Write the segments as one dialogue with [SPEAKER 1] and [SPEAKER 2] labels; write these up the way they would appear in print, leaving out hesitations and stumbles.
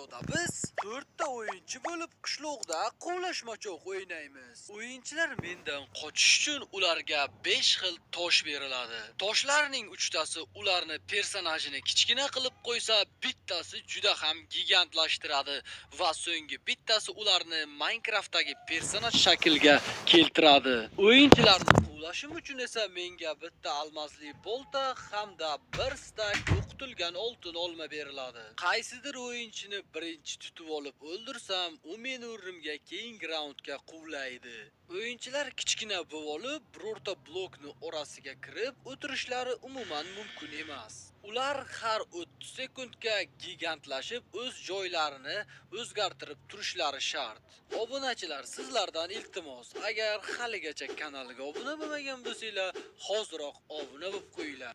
[SPEAKER 1] Videoda biz 4 ta o'yinchi bo'lib qishloqda quvlashmachoq o'ynaymiz. O'yinchilar mendan qochish uchun ularga 5 xil tosh beriladi. Toshlarning 3 tasi ularni personajini kichkina qilib qo'ysa, bittasi juda ham gigantlashtiradi va so'nggi bittasi ularni Minecraftdagi personaj shaklga keltiradi. O'yinchilarni quvlashim uchun esa menga bitta almazli bolta hamda bir stak o'qitilgan oltin olma beriladi. Qaysidir o'yinchini birinchi tutib olib o'ldirsam, u meni o'rnimga keyingi raundga quvlaydi. O'yinchilar kichkina bo'lib olib, birorta blokni orasiga kirib o'tirishlari umuman mumkin emas. Ular har 30 sekundga gigantlashib o'z joylarini o'zgartirib turishlari shart. Obunachilar, sizlardan iltimos, agar haligacha kanalga obuna bo'lmagan bo'lsanglar, hoziroq obuna bo'lib qo'yinglar.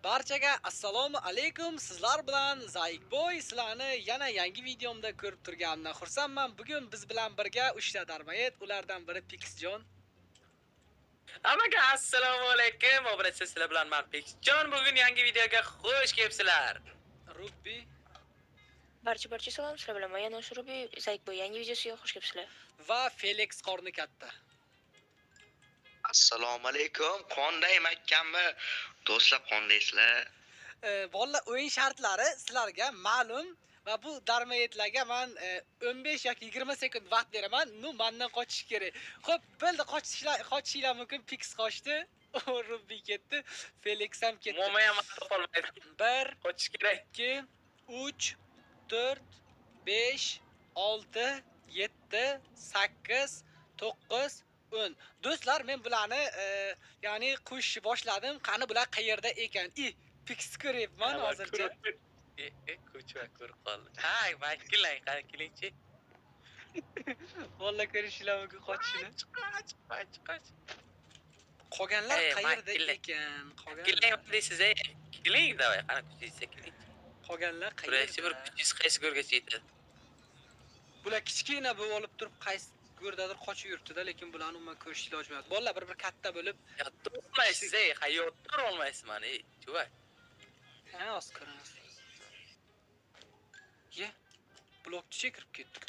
[SPEAKER 1] Barchaga assalomu alaykum. Sizlar bilan Zaikboy. Sizlarni yana yangi videomda ko'rib turganimdan xursandman. Bugun biz bilan birga 3 ta darmayet, ulardan biri Pixjon.
[SPEAKER 2] Hammaga assalomu alaykum. Obunachi, sizlar bilan men Pixjon. Bugun yangi videoga xush kelibsizlar.
[SPEAKER 1] Ruby.
[SPEAKER 3] Barcha salom, sizlar bilan men yana Ruby, Zaikboy yangi videosiga xush kelibsizlar.
[SPEAKER 1] Va Felix qorni katta.
[SPEAKER 4] Assalomu alaykum. Qonday mahkammi? Do'stlar, qondaysizlar?
[SPEAKER 1] Bolalar, o'yin shartlari sizlarga ma'lum va bu darmayetlarga men 15 yoki 20 sekund vaqt beraman. Ну, mendan qochish kerak. Xo'p, bo'ldi, qochishinglar mumkin. Pix qochdi. Ruby ketdi. Felix ham ketdi.
[SPEAKER 2] Mo'may ham topolmaydi.
[SPEAKER 1] 1
[SPEAKER 2] Qochish kerak.
[SPEAKER 1] 2 3 4 5 6 7 8 9 10. Do'stlar, men bularni ya'ni qo'shishni boshladim. Qani bular qayerda ekan? I, Pix ko'ryapman hozircha.
[SPEAKER 2] Ko'chma ko'rib qoldi. Ha, keling, qani kelingchi.
[SPEAKER 1] Vallahi ko'rishinglar mumkin qochishini.
[SPEAKER 2] Qoch, qoch, qoch.
[SPEAKER 1] Qolganlar qayerda
[SPEAKER 2] keling.
[SPEAKER 1] Ekan? Qolganlar.
[SPEAKER 2] Keling deysiz, ey. Keling, давай, qani kuchingiz keling.
[SPEAKER 1] Qolganlar
[SPEAKER 2] Birinchi bir
[SPEAKER 1] qayerda?
[SPEAKER 2] kuchingiz qaysi go'rgacha yetadi?
[SPEAKER 1] Bular kichkina bo'lib olib turib qaysi go'rdadir qochib yuribdi-da, lekin bularni umuman ko'rish iloji yo'q. Bolalar bir-bir katta bo'lib,
[SPEAKER 2] Yottirolmaysiz, ey, hayotda olmaysiz mani, ey, chuvak.
[SPEAKER 1] Ha, hozir ko'ramiz. Ye, blokchi kirib ketdi.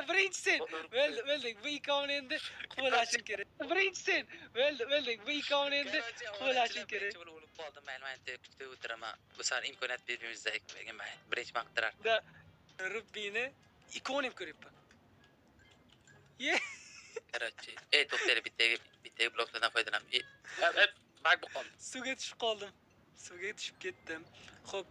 [SPEAKER 1] Birinchi sen. Bo'ldi, bo'ldi. Bu ikkovini endi quvlashim kerak. Birinchi sen. Bo'ldi, bo'ldi. Bu ikkovini endi quvlashim kerak.
[SPEAKER 2] Birinchi bo'lib o'lib qoldim, mayli, men kutib o'tiraman. Bu safar imkoniyat bermaymiz bergan, mayli. Birinchi man qidirar.
[SPEAKER 1] Da Rubbini ikkovini ham ko'ryapman. Ye,
[SPEAKER 2] Короче, ey, to'xtanglar, bittaga bloklardan foydalanib. Ey, bag bo'lib qoldi.
[SPEAKER 1] Suvga tushib qoldim. Suvga tushib ketdim. Xo'p,